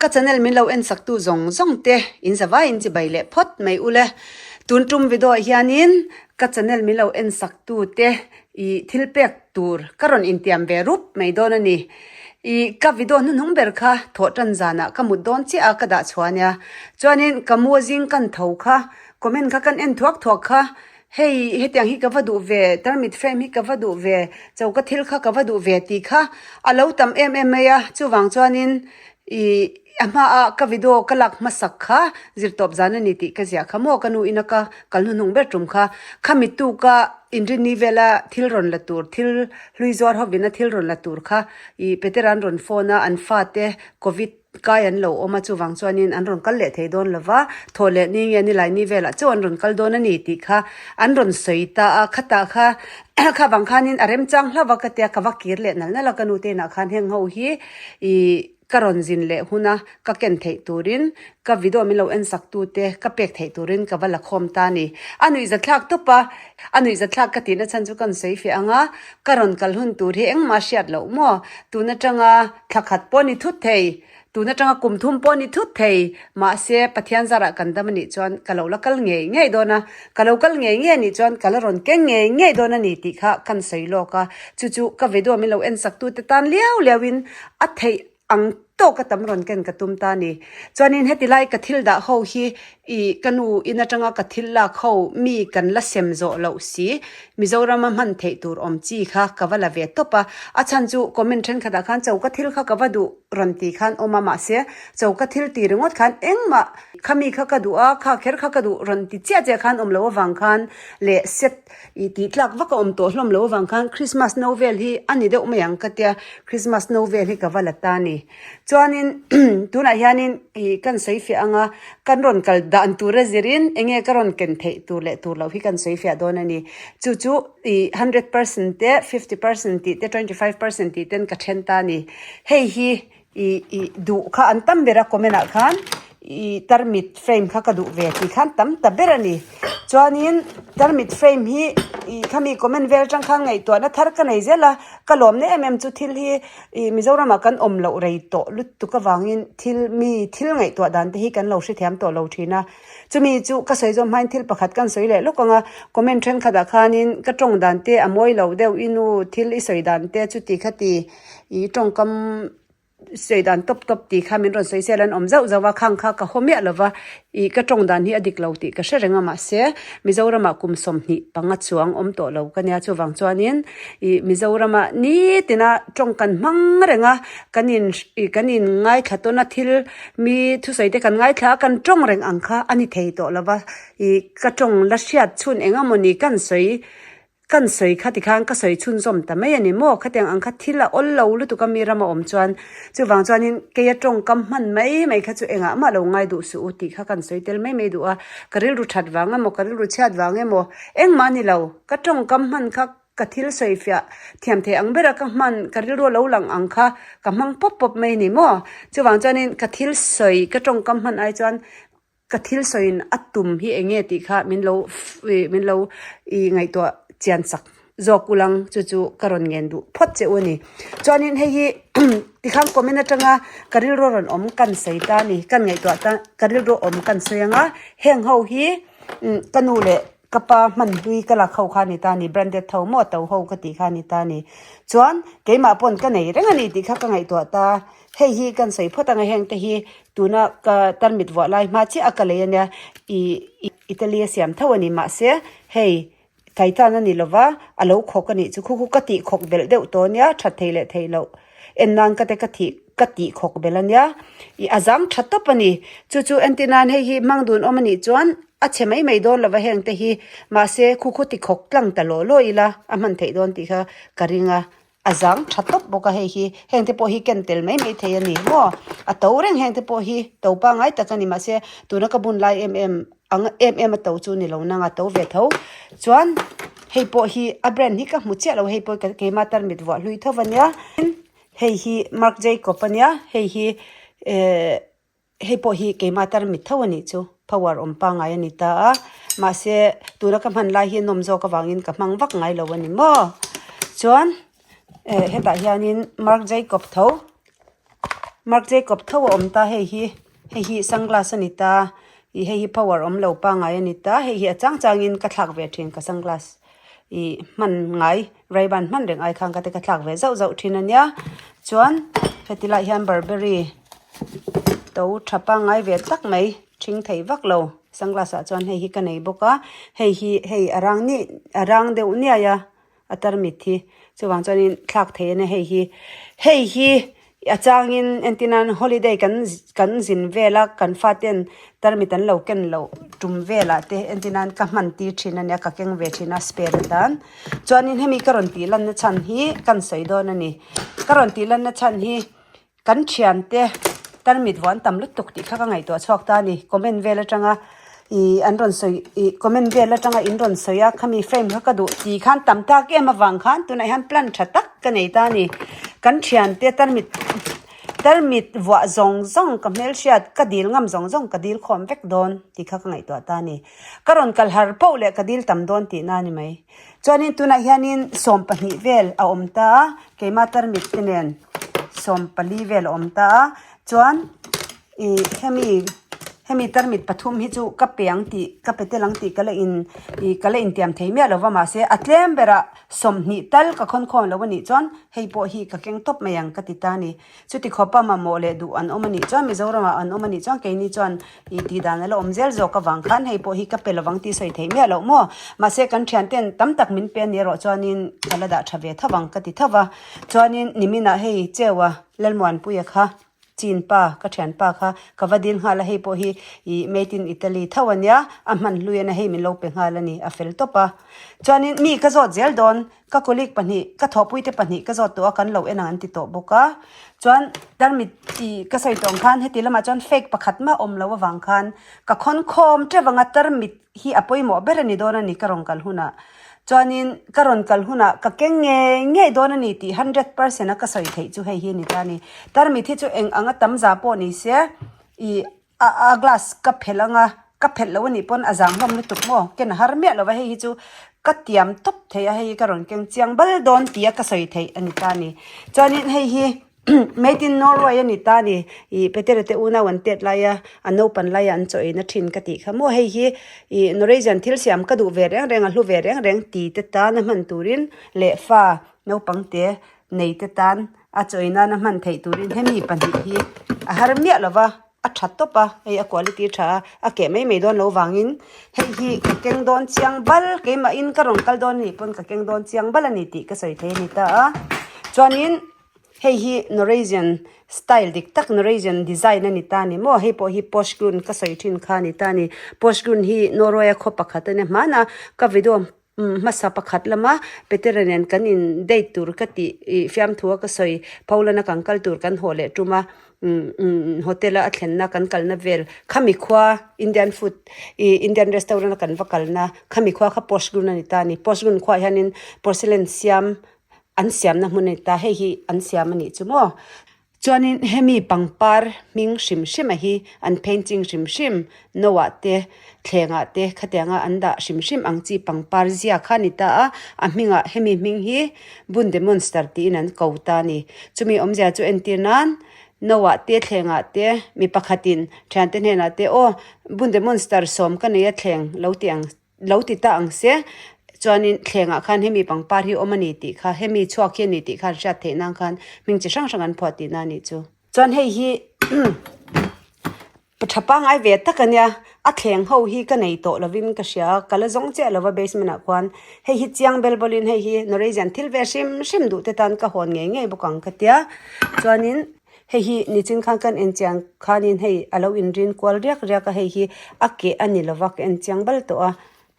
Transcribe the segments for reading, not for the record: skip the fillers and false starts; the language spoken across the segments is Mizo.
Ka channel min lo en sak tu zawng zawng te in zavai in chibai leh phawt mai ule. Tun tum video ah hianin ka channel min lo en sak tu te i thil pek tur ka rawn intiam ve rup mai dawn a ni. I ka video hnuhnung ber kha thawh tan zanah ka mut dawn chiah a ka dah chhuah ania. Chuanin ka mu zing kan tho kha comment kha kan en thuak thuak kha Hei hetiang hi ka va duh ve, tarmit frame hi ka va duh ve, choka thil kha ka va duh ve tih kha a lo tam em em mai a, chuvang chuanin ih a hmaa ka video ka lak hmasak kha zirtawp zan a ni tih ka ziah kha maw ka nu ina ka kal hnuhnung ber tum kha, khami tuka inrinni vela thil rawn la tur thil hlui zuar hovina thil rawn la tur kha ih Petera'n rawn phone a an fate covid Kai an lo awm a, chuvang chuanin an rawn kal leh thei dawn lo va, thaw leh ni nge nilai ni velah chauh an rawn kal dawn a ni tih kha an rawn sawi ta a, khatah kha kha vang khanin a remchang hlauh va ka tia ka va kir leh nalh nalh a, ka nu te inah khan heng ho hi ih ka rawn zin leh hun a, ka ken theih turin ka video min lo en sak tu te ka pek theih turin ka va la khawm ta a ni. A nuihzathlak tawp a, a nuihzathlak ka tihna chhan chu kan sawi fiah ang a, ka rawn kal hun tur hi engmah hriat loh maw tun atanga Thla khat pawh ni thut thei, tun atanga kum thum pawh ni thut thei, mahse Pathian zarah kan dam anih chuan ka lo la kal ngei ngei dawn a, ka lo kal ngei ngei anih chuan ka la rawn keng ngei ngei dawn a ni tih kha kan sawi lawk a, chu chu ka video min lo en sak tute tan liau liau in a theih ang tawk a tam rawn ken ka tum ta a ni. Chuanin heti lai ka thil dah ho hi Ih, ka nu in atanga ka thil lak ho mi kan la sem zawh loh si, Mizorama hman theih tur awm chi kha ka va la ve tawp a. A chhan chu comment thenkhatah khan choka thil kha ka va duh rawn ti khan awm a, mahse choka thil ti ringawt khan engmah kha mi kha ka duh a, kha kher kha ka duh rawn ti chiah chiah khan awm loh avang khan leh set ih tih tlak vak a awm tawh hlawm loh avang khan Christmas no vel hi a ni deuh mai ang ka tia, Christmas no vel hi ka va la ta a ni. Chuanin tunah hianin ih kan sawi fiah ang a, kan rawn kal dan tura zirin eng nge ka rawn ken theih tur leh tur loh hi kan sawi fiah dawn a ni. Chu chu ih hundred percent te, fifty percent tih te, twenty five percent tih ten ka then ta a ni. Hei hi ih ih duh kha an tam ber a comment ah khan ih tarmit frame kha ka duh ve tih khan tam ta ber a ni. Chuanin tarmit frame hi ih khami comment vel atang khan ngaihtuahna thar ka nei zel a, ka lawmna em em chu thil hi Ih Mizoramah kan awm loh rei tawh lutuk avangin thil mi thil ngaihtuah dan te hi kan lo hrethiam tawh lo thin a. Chumi chu ka sawi zawm hmain thil pakhat kan sawi leh lawk ang a, comment thenkhatah khanin ka tawng dan te a mawi lo deuh i nu thil i sawi dan te chuti khati ih tawngkam sawi dan tawp tawp tih kha min rawn sawi sel an awm zauh zauh a, khang kha ka haw miah lo va. Ih ka tawng dan hi a dik lo tih ka hre reng a mahse Mizoramah kum 20 panga chuang awm tawh lo ka nia chuvang chuanin ih Mizoramah nitina tawng kan hmang reng a kan in ih kan in ngaithla tawn a thil mi thusawi te kan ngaithla a kan tawng reng ang kha a ni thei tawh lo va ih ka tawng la hriat chhun eng emawni kan sawi Kan sawi kha tikhan ka sawi chhunzawm ta mai a ni maw? Khatiang ang kha thil a awl lo lutuk a mi rama awm chuan. Chuvang chuanin keia tawngkam hman mai mai kha chu engah mah lo ngai duh suh u tih kha kan sawi tel mai mai duh a. Ka rilru that vang emaw, ka rilru chhiat vang emaw, engmah a ni lo. Ka tawngkam hman kha ka thil sawi fiah thiam thei ang bera ka hman, ka rilru a lo lang ang kha ka hmang pawp pawp mai a ni maw? Chuvang chuanin ka thil sawi, ka tawngkam hman ai chuan Ka thil sawiin a tum hi eng nge tih kha min lo min lo i ngaihtuah chian chak zawk ulang chu chu ka rawn ngen duh phawt che u a ni. Chuanin hei hi tikhan comment atanga ka rilru rawn awm kan sawi ta a ni. Kan ngaihtuah ta ka rilru awm kan sawi ang a, heng ho hi ka nu leh ka pa hman hlui ka lak ho kha a ni ta a ni, branded ho maw to ho ka tih kha a ni ta a ni. Chuan keimah pawn ka nei reng a ni tih kha ka ngaihtuah ta. Hei hi kan sawi phawt ang a heng te hi tuna ka tarmit vuah lai hma chiah a ka lei ania ih Italy a siam tho a ni mahse hei Titan a ni lova a lo khawk a nih chu khu khu ka tih khawk belh deuh tawh ania that thei leh thei loh en nan ka te ka thih ka tih khawk belh ania ih a zang tha tawp a ni chu chu entir nan hei hi hmang dun awm a nih chuan a chhe mai mai dawn lova heng te hi mahse khu khu ti khawk tlang ta lawh lawh ila a hman theih dawn tih kha ka ring a. A zang tha tawp bawk a hei hi heng te pawh hi ken tel mai mai thei a ni maw a to reng heng te pawh hi to pangai tak a ni mahse tuna ka bun lai em em ang em em a to chu ni lo nang a to ve tho chuan hei pawh hi a brand hi ka hmu chiah lo hei pawh keima tarmit vuah hlui tho a nia hei hi Marc Jacob a nia hei hi ehh. Hei pawh hi keimah tarmit tho a nih chu, power awm pangngai a ni ta a, mahse tuna ka hman lai hi nawm zawk avangin ka hmang vak ngai lo a ni maw. Chuan eh hetah hianin Marc Jacob tho. Marc Jacob tho a awm ta hei hi hei hi sunglass a ni ta ih hei hi power awm lo pangai a ni ta hei hi a chang changin ka thlak ve thin ka sunglass ih hman ngai Ray-Ban hman reng ai khan ka te ka thlak ve zauh zauh thin a nia chuan heti lai hian Burberry to tha pangai ve tak mai thing thei vak lo sunglass ah chuan hei hi ka nei bawk a hei hi hei a rang ni a rang deuh niai a. a tarmit hi chuvang chuanin thlak thei a nia hei hi hei hi a changin entir nan holiday kan kan zin vel a kan faten tarmit an lo ken loh tum velah te entir nan ka hman tir thin a nia ka keng ve thin a spare atan chuanin hemi ka rawn tih lanna chhan hi kan sawi dawn a ni ka rawn tih lanna chhan hi. Kan thiante tarmit vuah an tam lutuk tih kha ka ngaihtuah chhuak ta a ni. Comment vel atanga ih an rawn sawi ih comment vel atanga in rawn sawi a khami frame kha ka duh tih khan tam tak em avang khan tunah hian plan tha tak ka nei ta a ni. Kan thiante tarmit tarmit vuah zawng zawng ka hmelhriat ka dil ngam zawng zawng ka dil khawm vek dawn tih kha ka ngaihtuah ta a ni. Ka rawn kal har poh leh ka dil tam dawn tihna a ni mai. Chuanin tunah hianin 12 vel a awm ta a keimah tarmit te nen. 14 vel a awm ta a chuan ih hemi hemi tarmit pathum hi chu ka pe ang tih ka pe tel ang tih ka la in ih ka la intiam thei miah lo va mahse a tlem berah 20 tal ka khawn khawm lo a nih chuan hei pawh hi ka keng tawp mai ang ka ti ta a ni chuti khawpa mamawh leh duh an awm a nih chuan Mizoramah an awm a nih chuan keini chuan ih tih dan a la awm zel zawk avang khan hei pawh hi ka pe lovang tih sawi thei miah loh maw mahse kan thianten tam tak min pe a nih erawh chuanin ka la dah tha ve tho vang ka ti tho va. Chuanin niminah hei Cheua Lalmuanpuia kha Chin pa ka thian pa kha ka va dil nghal a hei pawh hi ih made in Italy tho a nia a hman hlui a nia hei min lo pe nghal a ni a fel tawp a. Chuanin mi ka zawt zel dawn ka colleague pahnih ka thawhpui te pahnih ka zawt tawh a kan lo en ang an ti tawh bawk a. Chuan tarmit ih ka sawi tawh ang khan heti lamah chuan fake pakhat mah awm lo avang khan ka khawn khawm teuh ang a tarmit hi a pawimawh ber a ni dawn a ni ka rawn kal hunah. Chuanin ka rawn kal hunah ka keng ngei ngei dawn a ni tih 100% a ka sawi theih chu hei hi a ni ta a ni. Tarmit hi chu eng anga tam za pawh ni se ih a a glass ka phelh anga ka phelh loh a nih pawn a zang hlawm lutuk maw ken a har miah lo va hei hi chu ka tiam tawp thei a hei hi ka rawn keng chiang bal dawn tia ka sawi theih a ni ta a ni. Chuanin hei hi. Made in Norway a ni ta ni. Ih Petera te unau an tet lai a, a naupan lai a an chaw eina thin ka tih kha maw. Hei hi ih Norwegian thil siam ka duh ve reng reng a hlu ve reng reng ti te tan a hman turin leh fa naupang te nei te tan a chaw ei nana hman theih turin hemi pahnih hi a har miah lo va, a tha tawp a, hei a quality tha a, a keh mai mai dawn lo vangin hei hi ka keng dawn chiang bal keimahin ka rawn kal dawn a nih pawn ka keng dawn chiang bal a ni tih ka sawi thei a ni ta a. Chuanin. Hei hi Norwegian style dik tak Norwegian design a ni ta ni maw hei pawh hi Porsgrunn ka sawi thin kha a ni ta a ni Porsgrunn hi Norway a khaw pakhat a nia hmana ka video hmasa pakhat lama Petera nen kan in date tur ka tih ih fiamthu a ka sawi Poland a kan kal tur kan haw leh tum a hotel a a thlenna kan kalna vel khami khua Indian food ih Indian restaurant a kan va kalna khami khua kha Porsgrunn a ni ta a ni Porsgrunn khuaah hianin porcelain siam an siamna hmun a ni ta hei hi an siam a nih chu maw chuanin hemi pangpar hming hrim hrim a hi an painting hrim hrim no ah te thleng ah te khatianga an dah hrim hrim ang chi pangpar zia kha a ni ta a a hmingah hemi hming hi bunde monster tiin an ko ta a ni chumi awmzia chu entir nan no ah te thleng ah te mi pakhatin thiante hnenah te aw bunde monster sawm ka nei a thleng lo ti ang. Lo ti ta ang se, chuanin thlengah khan hemi pangpar hi awm a ni tih kha, hemi chhuak hi a ni tih kha an hriat theih nan khan hming chi hrang hrang an phuah tihna a nih chu. Chuan hei hi tha pangngai ve tak a nia, a thleng ho hi ka nei tawh lovin ka hria a, ka la zawng chiah lova basement ah khuan hei hi chiang bel bawlin hei hi Norwegian thil ve hrim hrim duh te tan ka hawn ngei ngei bawk ang ka tia, chuanin hei hi nichin khan kan en chiang khanin hei a lo inrin kual riak riak a hei hi a keh a ni lova ka en chiang bal tawh a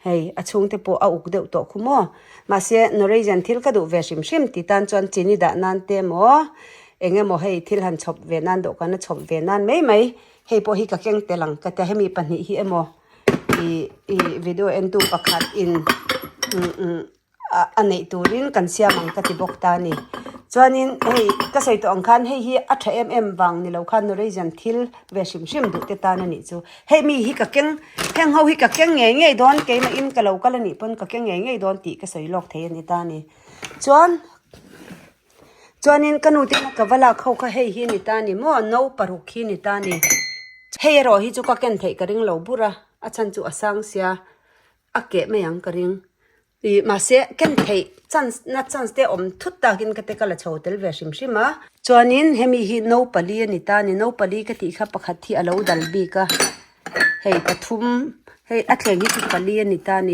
hei a chhungte pawh a uk deuh tawh khu maw mahse Norwegian thil ka duh ve hrim hrim tih tan chuan chini dah nan te emaw eng emaw hei thil han chhawp ve nan dawhkan a chhawp ve nan mai mai hei pawh hi ka keng tel ang ka tia hemi pahnih hi emaw ih ih video entu pakhat in umm umm. a neih turin kan siam ang ka ti bawk ta a ni. Chuanin hei ka sawi tawh ang khan hei hi a tha em em vang ni lo khan Norwegian thil ve hrim hrim duh te tan a nih chu. Hei mi hi ka keng heng ho hi ka keng ngei ngei dawn keimahin ka lo kal a nih pawn ka keng ngei ngei dawn tih ka sawi lawk thei a ni ta a ni. Chuan. Chuanin ka nu te ka va lak ho kha hei hi ni ta ni maw no paruk hi ni ta ni. Hei erawh hi chu ka ken theih ka ring lo bur a, a chhan chu a sang sia a keh mai ang ka ring. Ih mahse ken theih chance na chance te awm thut takin ka te ka la chho tel ve hrim hrim a. Chuanin hemi hi no pali a ni ta ni, no pali ka tih kha pakhat hi a lo dal bik a, hei pathum hei a thleng hi chu pali a ni ta ni,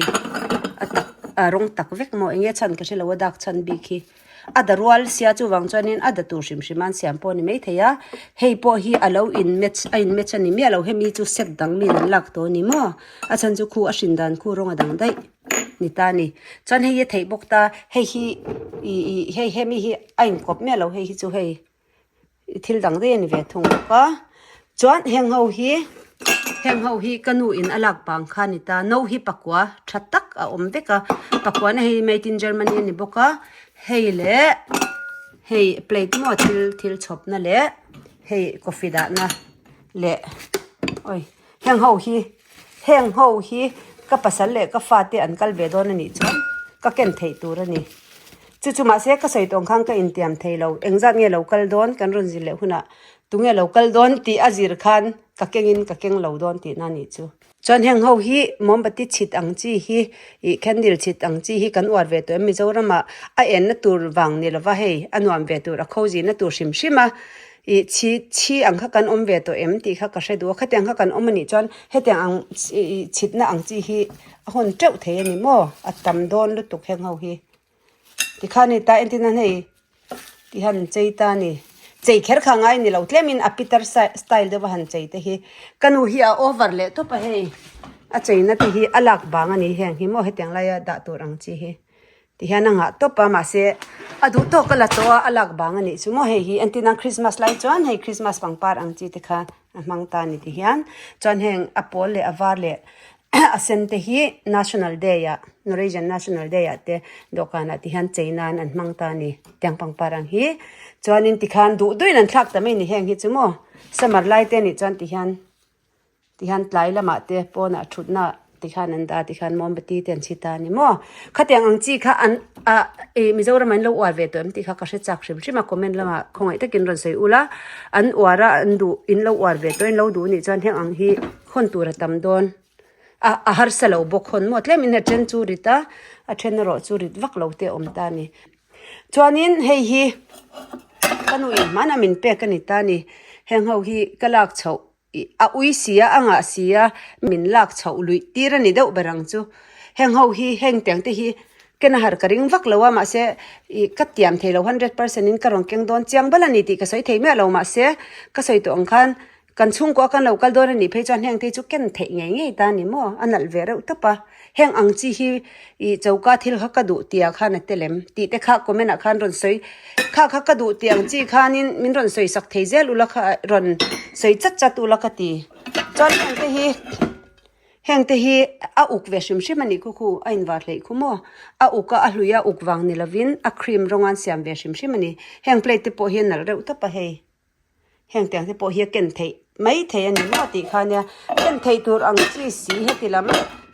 a tak a rawng tak vek maw eng nge chhan ka hre lo a dak chhan bik hi. A da rual sia chuvang chuanin a da tur hrim hrim a an siam pawh a ni maithei a, hei pawh hi a lo in match a in match a ni miah lo hemi chu set dang min an lak tawh a ni maw a chhan chu khu a hrin dan khu rawng a dang daih ni ta a ni chuan hei hi a theih bawk ta hei hi ih ih hei hemi hi a inkawp miah lo hei hi chu hei. Thil dang daih a ni ve thung bawk a chuan heng ho hi heng ho hi ka nu in a lak pang kha a ni ta no hi pakua tha tak a awm vek a pakua na hei made in Germany a ni bawk a hei leh hei plate maw thil thil chhawp na leh hei coffee dah na leh awi heng ho hi heng ho hi ka pasal leh ka fate an kal ve dawn a nih chuan ka ken theih tur a ni. Chu chu mahse ka sawi tawng khan ka intiam thei lo, engzat nge lo kal dawn kan rawn zir leh hunah tunge lo kal dawn tih a zir khan ka kengin ka keng lo dawn tihna a nih chu. Chuan heng ho hi mawmbati chhit ang chi hi ih candle chhit ang chi hi kan uar ve tawh em Mizoramah a enna tur vang ni lova hei a nuam ve tur a kho zihna tur hrim hrim a ih chhi chhi ang kha kan awm ve tawh em tih kha ka hre duh a khatiang kha kan awm a nih chuan hetiang ang ih chhitna ang chi hi a hawn teuh thei a ni maw a tam dawn lutuk heng ho hi. Tikhan hei ta entir nan hei ti han chei ta a ni chei kher kha ngai ni lo tlemin a pitar style deuh a han chei te hi ka nu hi a over leh tawp a hei a cheina te hi a lak bang a ni heng hi maw hetiang laia dah tur ang chi hi ti hian a ngah tawp a mahse a duh tawk a la tawh a a lak bang a nih chu maw hei hi entir nan christmas lai chuan hei christmas pangpar ang chi te kha a hmang ta a ni ti hian chuan heng a pawl leh a var leh A sen te hi National Day ah Norwegian National Day ah te dawhkan ah ti hian chei nan an hmang ta a ni tiang pangpar ang hi chuanin tikhan duh duhin an thlak ta mai a ni heng hi chu maw summer lai te anih chuan tihian tihian tlai lamah te pawnah thutna tikhan an dah a tikhan mawmbati te an chhi ta a ni maw khatiang ang chi kha an ah ih Mizoram ah an lo uar ve tawh em tih kha ka hre chak hrim hrim a comment lamah khawngaih takin rawn sawi ula an uar a an duh in lo uar ve tawh in lo duh anih chuan heng ang hi. Hawn tur a tam dawn a a harsa lo bawk hawn maw tlemin a then chu rit a a then erawh chu rit vak lo te a awm ta a ni chuanin hei hi ka nu in hmanah min pek a ni ta a ni heng ho hi ka lak chhoh ih a ui si a a ngah si a min lak chhoh luih tir a ni deuh ber ang chu heng ho hi heng tiang te hi ken a har ka ring vak lo a mahse ih ka tiam thei lo hundred percent in ka rawn keng dawn chiang bal a ni tih ka sawi thei miah lo mahse ka sawi tawh ang khan. Kan chhungkua kan lo kal dawn a nih phei chuan heng te chu ken theih ngei ngei ta a ni maw? A nalh ve reuh tawp a. Heng ang chi hi ih choka thil kha ka duh tih ah khan a tel em? Tih te kha comment ah khan rawn sawi kha kha ka duh tih ang chi khanin min rawn sawi sak thei zel ula kha rawn sawi chat chat ula ka ti. Chuan heng te hi heng te hi a uk ve hrim hrim a nih khu khu a invar hleih khu maw? A uk a a hlui a uk vang ni lovin a cream rawng an siam ve hrim hrim a ni. Heng plate te pawh hi a nalh reuh tawp a hei. Heng tiang te pawh hi a ken theih mai thei a ni maw tih kha nia ken theih tur ang chi si heti lam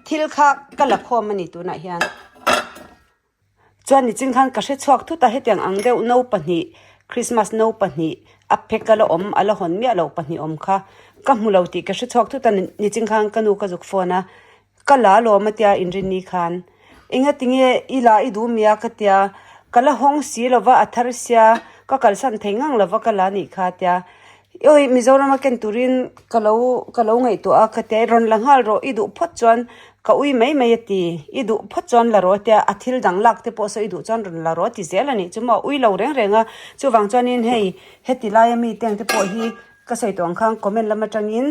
thil kha ka la khawm a ni tunah hian chuan nichin khan ka hre chhuak thut a hetiang ang deuh no pahnih christmas no pahnih a phek a la awm a la hawn miah loh pahnih awm kha ka hmu lo tih ka hre chhuak thut a nichin khan ka nu ka zuk phone a. Ka la alawm a tia inrinni khan engatinge i la i duh mia ka tia ka la hawng si lova a thar sia ka kalsan thei ngang lova ka la nih kha tia awi Mizoram a ken turin ka lo ka lo ngaihtuah a ka tia i rawn la nghal rawh i duh phawt chuan ka ui mai mai a ti i duh phawt chuan la rawh a tia a thil dang lak te pawh saw i duh chuan rawn la rawh a ti zel a nih chu maw ui lo reng reng a chuvang chuanin hei heti laia mi teng te pawh hi ka sawi tawh ang khan comment lam atangin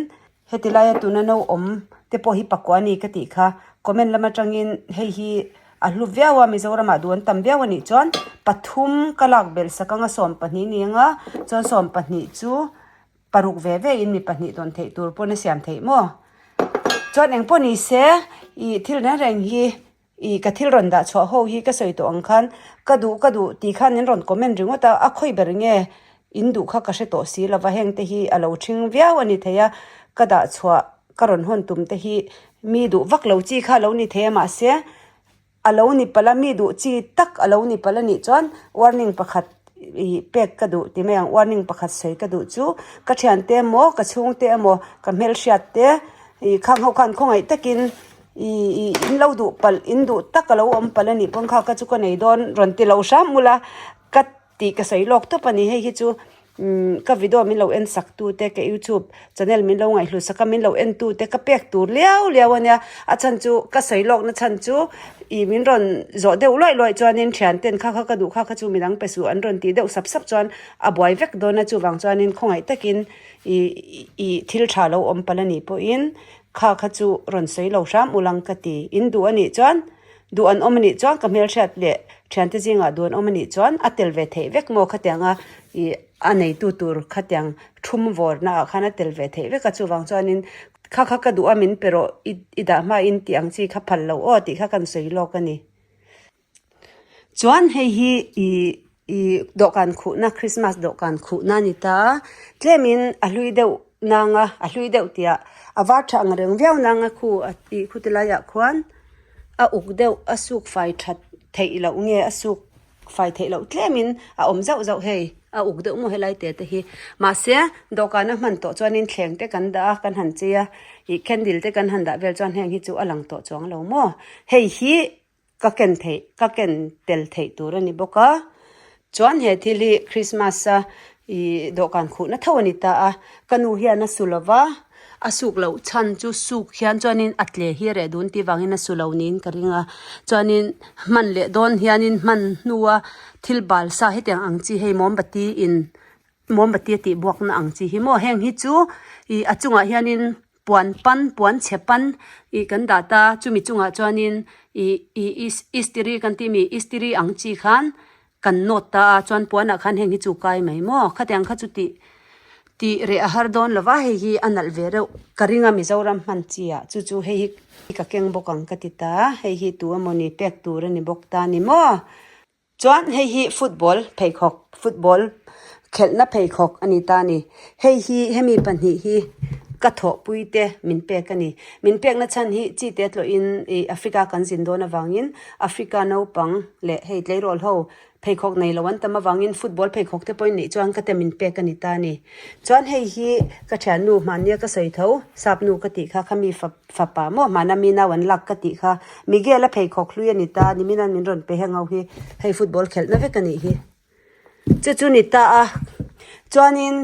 Heti laia tuna no awm te pawh hi pakua a ni ka tih kha. Comment lam atangin hei hi a hlu viau a, Mizoramah duh an tam viau a nih chuan pathum ka lak belh sak anga 12 ni anga chuan 12 chu paruk ve ve in mi pahnih tawn theih tur pawn a siam theih maw. Chuan engpawh ni se ih thil reng reng hi Ih ka thil rawn dah chhuah ho hi ka sawi tawh ang khan ka duh ka duh tih khan in rawn comment ringawt a, a khawi ber nge in duh kha ka hre tawh si lova heng te hi a lo ṭhing viau a ni thei a, ka dah chhuah ka rawn hawn tum te hi mi duh vak lo chi kha a lo ni thei a mahse a lo ni palh a mi duh chi tak a lo ni palh a nih chuan warning pakhat. Ih pek ka duh ti mai ang, warning pakhat sawi ka duh chu ka thiante emaw ka chhungte emaw ka hmelhriat te ih khang ho khan khawngaih takin ih ih in lo duh palh in duh tak a lo awm palh a nih pawn kha ka chu ka nei dawn rawn ti lo hram ula ka tih ka sawi lawk tawp a ni hei hi chu umm ka video min lo en sak tu te ka youtube channel min lo ngaihhlut sak a min lo en tu te ka pek tur liau liau a nia a chhan chu ka sawi lawk na chhan chu ih min rawn zawh deuh luaih luaih chuanin thian ten kha kha ka duh kha kha chu midang pe suh an rawn tih deuh sap sap chuan a buai vek dawn a chuvang chuanin khawngaih takin ih ih thil tha lo awm palh a nih pawhin kha kha chu rawn sawi lo hram ulang ka ti in duh a nih chuan. Duh an awm a nih chuan ka hmelhriat leh thiante zingah duh an awm a nih chuan a tel ve theih vek maw khatianga ih a neitu tur khatiang thum vawrna ah khan a tel ve theih vek a chuvang chuanin kha kha ka duh a min pe rawh i i dah hmain tih ang chi kha phal lo aw tih kha kan sawi lawk a ni. Chuan hei hi ih ih dawhkan khuhna Christmas dawhkan khuhna a ni ta a tlemin a hlui deuh nanga a hlui deuh tih ah a var tha ang reng viau nanga khu a tih khu ti laiah khuan a uk deuh a suk fai that theih loh nge a suk fai theih loh tlemin a awm zauh zauh hei a uk deuh maw helai te te hi mahse dawhkan a hman tawh chuanin thleng te kan dah a kan han chei a ih candle te kan han dah vel chuan heng hi chu a lang tawh chuang lo maw hei hi. Ka ken theih, ka ken tel theih tur a ni bawk a. Chuan he thil hi Christmas a ih dawhkan khuhna tho a ni ta a. Ka nu hian a su lo va, a suk loh chhan chu suk hian chuanin a tle hi a reh dun tih vangin a su lo niin ka ring a. Chuanin hman leh dawn hianin hman hnua thil bal sa hetiang ang chi hei mombati in mombati a tih buakna ang chi hi maw heng hi chu ih a chungah hianin Puan pan, puan chhe pan ih kan dah ta, chumi chungah chuanin ih ih is istiri kan tih mi istiri ang chi khan kan nawt ta a, chuan puanah khan heng hi chu kai mai maw, khatiang kha chu tih tih reh a har dawn lo va, hei hi a nalh ve reuh ka ring a Mizoram hman chi ah chu chu hei hi ka keng bawk ang ka ti ta, hei hi tu emawni pek tur a ni bawk ta ni maw. Chuan hei hi football pheikhawk football khelhna pheikhawk a ni ta a ni. Hei hi hemi pahnih hi ka thawhpui te min pek a ni. Min pekna chhan hi chi te tlawhin ih Africa kan zin dawn avangin Africa naupang leh hei tleirawl ho pheikhawk nei lo an tam avangin football pheikhawk te pawhin neih chuan ka te min pek a ni ta a ni. Chuan hei hi ka thiannu hmannia ka sawi tho sapnu ka tih kha khami fa Fapa maw hmana mi nau an lak ka tih kha Miguel a pheikhawk hlui a ni ta nimin min rawn pe heng ho hi hei football khelhna vek a nih hi chu chu ni ta a chuanin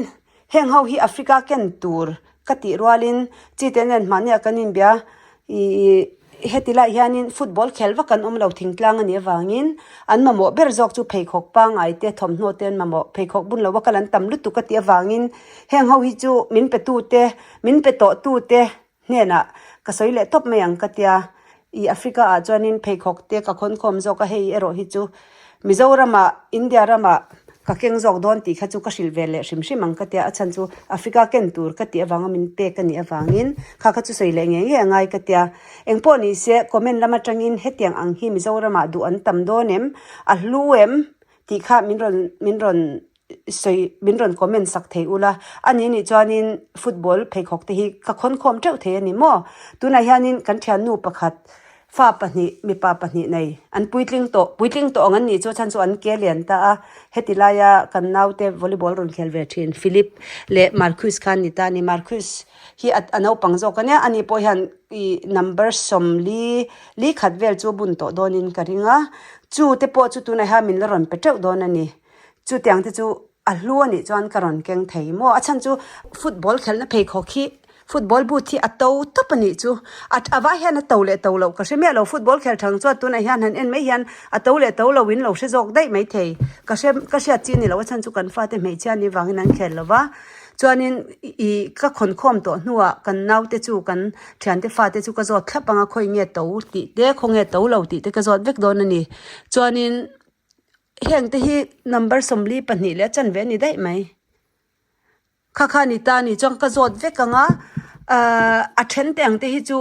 heng ho hi Africa ken tur ka tih rualin chi te nen hmahni ah kan inbia ih heti lai hianin football khel vak an awm lo thingtlang a nih avangin an mamawh ber zawk chu pheikhawk pangngai te thawmhnaw te an mamawh pheikhawk bun lo a kal an tam lutuk a tih avangin heng ho hi chu min pe tu te min pe tawh tu te. Hnenah ka sawi leh tawp mai ang ka tia. I Africa ah chuanin pheikhawk te ka khawn khawm zawk a, hei erawh hi chu Mizoramah, India ramah ka keng zawk dawn tih kha chu ka hrilh ve leh hrim hrim ang ka tia, a chhan chu Africa ken tur ka tih avanga min pek a nih avangin kha kha chu sawi leh ngei ngei a ngai ka tia. Engpawh ni se comment lam atangin hetiang ang hi Mizoramah duh an tam dawn em? A hlu em? Tih kha min rawn min rawn sawi min rawn comment sak thei ula a ni nih chuanin football pheikhawk te hi ka khawn khawm teuh thei a ni maw tunah hianin kan thiannu pakhat fa pahnih mipa pahnih nei an puitling tawh puitling tawh ang an nih chu a chhan chu an ke lian ta a heti laia kan naute volleyball rawn khel ve thin Philip leh Marcus kha an ni ta a ni Marcus hi a naupang zawk a nia ani pawh hian ih number sawmli li khat vel chu a bun tawh dawnin ka ring a chu te pawh chu tunah hian min la rawn pe teuh dawn a ni. Chutiang te chu a hlu a nih chuan ka rawn keng thei maw? A chhan chu football khelhna pheikhawk hi football boot hi a to tawp a nih chu. A a vai hian a to leh to loh ka hre miah lo. Football khel thang chuan tunah hian han en mai hian a to leh to lo in lo hre zawk daih mai thei. Ka hre ka hriat chi a ni lo. A chhan chu kan fate hmeichhia nih vangin an khel lo va. Chuanin ih ka khawn khawm tawh hnuah kan naute chu kan thiante fate chu ka zawt thlap ang a khawi nge to tih te khawnge to lo tih te ka zawt vek dawn a ni. Chuanin. Heng te hi number 42 leh a chanve a ni daih mai. Kha kha ni ta ni chuan ka zawt vek ang a, ahh a then te ang te hi chu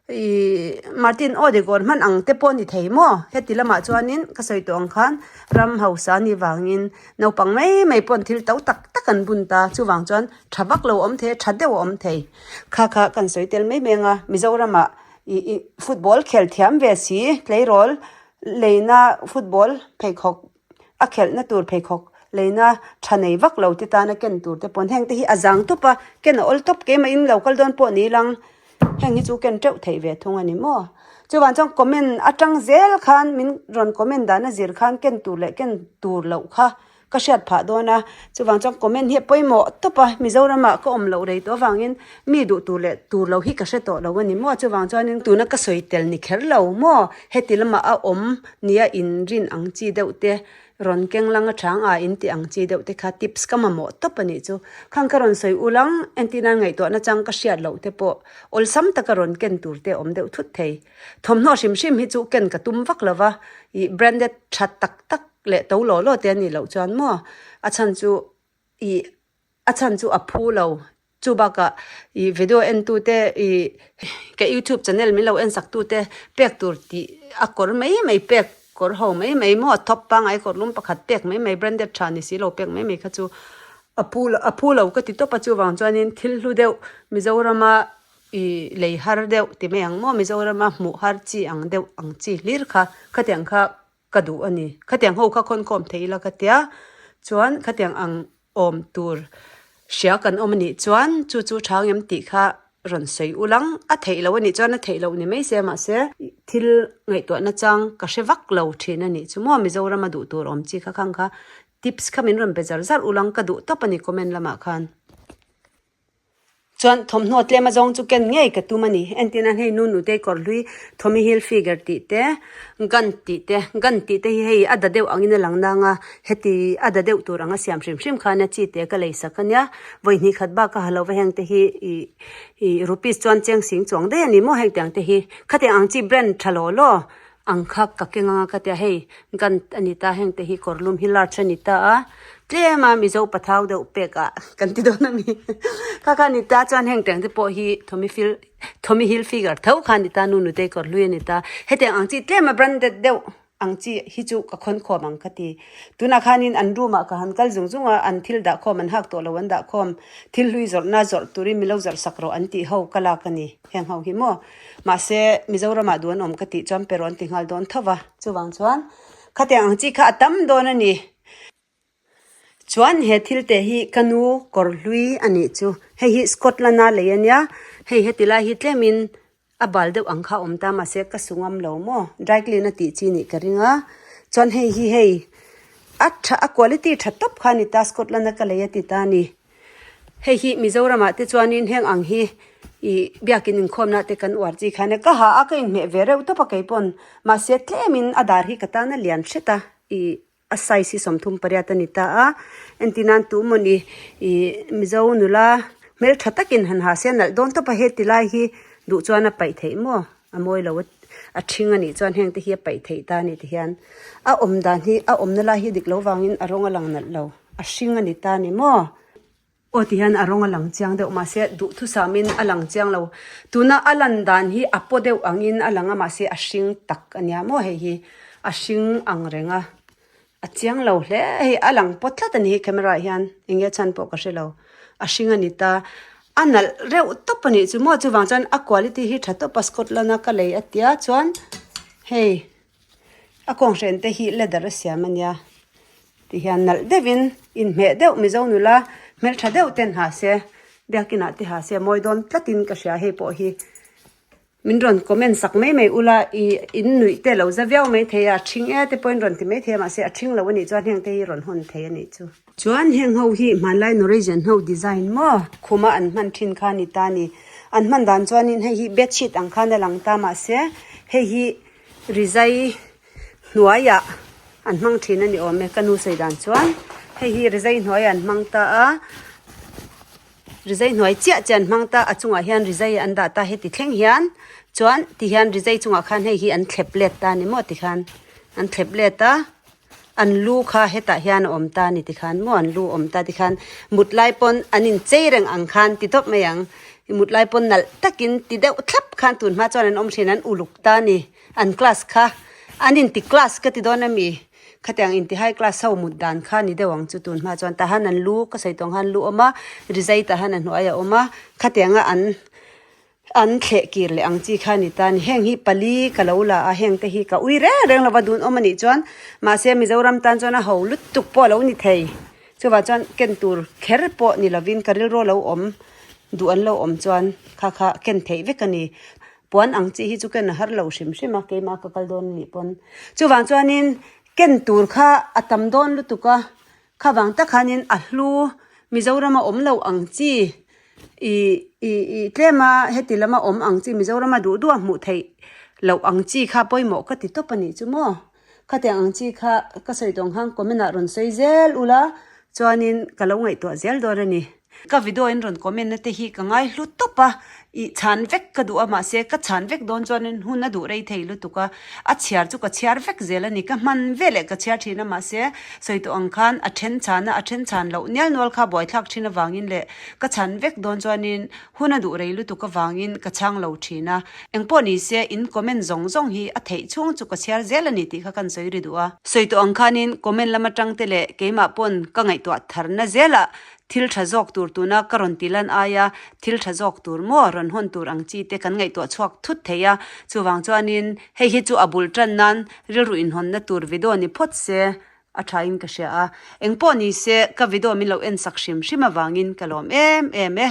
ihh Martin Odegaard hman ang te pawh a ni thei maw? Heti lamah chuanin ka sawi tawh ang khan ram hausa a nih vangin naupang mai mai paw'n thil to tak tak an bun ta, chuvang chuan tha vak lo a awm thei a, tha deuh a awm thei. Kha kha kan sawi tel mai mai ang a, Mizoramah ih ih football khel thiam ve si tleirawl Leina football pheikhawk a khelhna tur pheikhawk Leina tha nei vak lo te tana ken tur te pawn heng te hi a zang tawp a, ken a awl tawp keimah in lo kal dawn pawh ni lang heng hi chu ken teuh theih ve thung a ni maw. Chuvang chuan comment atang zel khan min rawn comment dan a zir khan ken tur leh ken tur loh kha ka hriat phah dawn a, chuvang chuan comment hi a pawimawh tawp a, Mizoramah ka awm loh rei tawh avangin mi duh tur leh tur lo hi ka hre tawh lo a ni maw, chuvang chuanin tuna ka sawi tel ni kher lo maw, heti lamah a awm nia inrin ang chi deuh te rawn keng lang a chang a in tih ang chi deuh te kha tips ka mamawh tawp a nih chu. Khang ka rawn sawi ul ang, entir nan ngaihtuahna chang ka hriat loh te pawh awlsam taka rawn ken tur te awm deuh thut thei. Thawmhnaw hrim hrim hi chu ken ka tum vak lo va, ih branded tha tak tak leh to law law te a nih loh chuan maw a chhan chu ih a chhan chu a phu lo. Chu bakah ih video en tu te ih ka youtube channel min lo en sak tu te pek tur tih a kawr mai mai pek kawr ho mai mai maw a thawk pangngai kawr lum pakhat pek mai mai branded tha ni si lo pek mai mai kha chu a phu a phu lo ka ti tawp a chuvang chuanin thil hlu deuh Mizorama ih lei har deuh ti mai ang maw Mizorama hmuh har chi ang deuh ang chi hlir kha khatiang kha ka duh a ni khatiang ho kha khawnkhawm thei ila ka tia chuan khatiang ang awm tur hria kan awm a nih chuan chu chu thang em tih kha rawn sawi ul ang a theih loh a nih chuan a theih loh ni mai se mahse thil ngaihtuah na chang ka hre vak lo thin a nih chu maw Mizoram a duh tur awm chi kha khang kha tips kha min rawn pe zar zar ul ang ka duh tawp a ni comment lamah khan. Chuan thawmhnaw tlem a zawng chu ken ngei ka tum a ni. Entirna hei nu nutei kawr hlui Tommy Hilfiger tih te, Gant tih te, Gant tih te hi hei a da deuh angin a lang nang a, heti a da deuh tur anga siam hrim hrim khan a chi te ka lei sak a nia. Vawi hnih khat bak ka ha lo va heng te hi ih ih rupees chuan cheng sing chuang daih a ni maw heng tiang te hi. Khatiang ang chi brand tha law law ang kha ka keng anga ka tia hei Gant a ni ta heng te hi kawr lum hi large a ni ta a tlem a Mizo pathau deuh pek ah kan ti dawn a mi kha kha a ni ta chuan heng teng te pawh hi Tommy fil Tommy Hilfiger tho kha a ni ta nu nutei kawr hlui a ni ta hetiang ang chi tlem a branded deuh ang chi hi chu ka khawn khawm ang ka ti tunah khanin an room ah ka han kal zung zung a an thil dah khawm an hak tawh lo an dah khawm thil hlui zawrhna zawrh turin milo zawrh sak rawh an tih ho ka lak a ni. Heng ho hi maw? Mahse, Mizoramah duh an awm ka tih chuan pe rawn ti nghal dawn tho va. Chuvang chuan, khatiang ang chi kha a tam dawn a ni. Chuan he thil te hi ka nu kawr hlui a nih chu. Hei hi Scotland-a lei a nia. Hei heti lai hi tlemin a bal deuh ang kha a awm ta mahse ka su ngam lo maw? Dry clean a tih chi nih ka ring a. Chuan hei hi hei a tha a quality tha tawp kha a ni ta Scotland-a ka lei a ti ta a ni. Hei hi Mizoramah te chuanin heng ang hi ih biakin inkhawmna te kan uar chi khan e ka ha a ka inhmeh ve reuh tawp a keipawn mahse tlemin a dar hi ka tan a lian hret a ih a size hi 38 a ni ta a entir nan tu mawni ih Mizo nula hmeltha takin han ha se nalh dawn tawp a heti lai hi duh chuan a paih theih maw a mawi lo a ṭhing a nih chuan heng te hi a paih theih ta a ni tihian a awm dan hi a awmna lai hi dik lo vangin a rawng a lang nalh lo a hring a ni ta a ni maw aw tihian a rawng a lang chiang deuh mahse duhthusamin a lang chiang lo tuna a lan dan hi a paw deuh angin a lang a mahse a hring tak a nia maw hei hi a hring ang reng a. A chiang lo hle hei a lang pawt tlat a ni hi camera ah hian eng nge chhan pawh ka hre lo a hring a ni ta a nalh reuh tawp a nih chu maw chuvang chuan a quality hi tha tawp a Scotland a ka lei a tia chuan hei a kawnghren te hi leather a siam a nia ti hian nalh deuhin inhmeh deuh mizo nula hmeltha deuh ten ha se biakin ah te ha se mawi dawn tlatin ka hria hei pawh hi. Min rawn comment sak mai mai ula i in nuih te lo za viau mai thei a, a ṭhing e te pawhin rawn ti mai thei a mahse a ṭhing lo a nih chuan heng te hi rawn hawn thei a nih chu. Chuan heng ho hi hmanlai Norwegian ho design maw khuma an hman ṭhin kha a ni ta a ni. An hman dan chuanin hei hi bedsheet ang khan a lang ta mahse hei hi rizai hnuaiah an hmang ṭhin a ni awm e ka nu sawi dan chuan hei hi rizai hnuaiah an hmang ta a. Rizai hnuai chiah chiah an hmang ta a chungah hian rizai an dah ta heti thleng hian chuan ti hian rizai chungah khan hei hi an thlep let ta a ni maw tikhan an thlep let a an lu kha hetah hian a awm ta a ni tikhan maw an lu awm ta tikhan mut lai pawn an inchei reng ang khan ti tawp mai ang mut lai pawn nalh takin ti deuh thlap khan tun hma chuan an awm thin an uluk ta a ni an class kha an inti class ka ti dawn a mi. Khatiang inti high class ho mut dan kha ni deuh ang chu tun hma chuan tahan an lu ka sawi tawng khan lu awm a rizai tahan a hnuai a awm a khatianga an An thleh kir leh ang chi kha a ni ta a ni. Heng hi pali ka lo la a, heng te hi ka ui reng reng lova dun awm a nih chuan mahse Mizoram tan chuan a ho lutuk pawh a lo ni thei. Chuvah chuan ken tur kher pawh ni lovin ka rilru lo awm duh an lo awm chuan kha kha ken theih vek a ni. Puan ang chi hi chu ken a har lo hrim hrim a, keimah ka kal dawn a nih pawn. Chuvang chuanin ken tur kha a tam dawn lutuk a, Khavang tak khanin a hlu Mizorama awm lo ang chi i i i tlema heti lama awm ang chi Mizorama duh duh a hmuh theih loh ang chi kha pawimawh ka ti tawp a nih chu maw. Khatiang ang chi kha ka sawi tawng khan comment ah rawn sawi zel ula chuanin ka lo ngaihtuah zel dawn a ni. Ka video in rawn comment na te hi ka ngai hlu tawp a, ih chhan vek ka duh a mahse ka chhan vek dawn chuanin hun a duh rei thei lutuk a, a chhiar chu ka chhiar vek zel a ni, ka hman veleh ka chhiar thin a mahse sawi tawh ang khan a then chhan a, a then chhan loh nial nual kha buaithlak thin avangin leh ka chhan vek dawn chuanin hun a duh rei lutuk avangin ka chhang lo thin a, engpawh ni se in comment zawng zawng hi a theih chhung chu ka chhiar zel a ni tih kha kan sawi ri duh a. Sawi tawh ang khanin comment lam atang te leh keimah pawn ka ngaihtuah tharna zelah Thil tha zawk tur tuna ka rawn ti lan aia thil tha zawk tur maw rawn hawn tur ang chi te kan ngaihtuah chhuak thut thei a, chuvang chuanin hei hi chu a bul tan nan rilru inhawnna tur video ni phawt se a tha in ka hria a, engpawh ni se ka video min lo en sak hrim hrim avangin ka lawm em em e.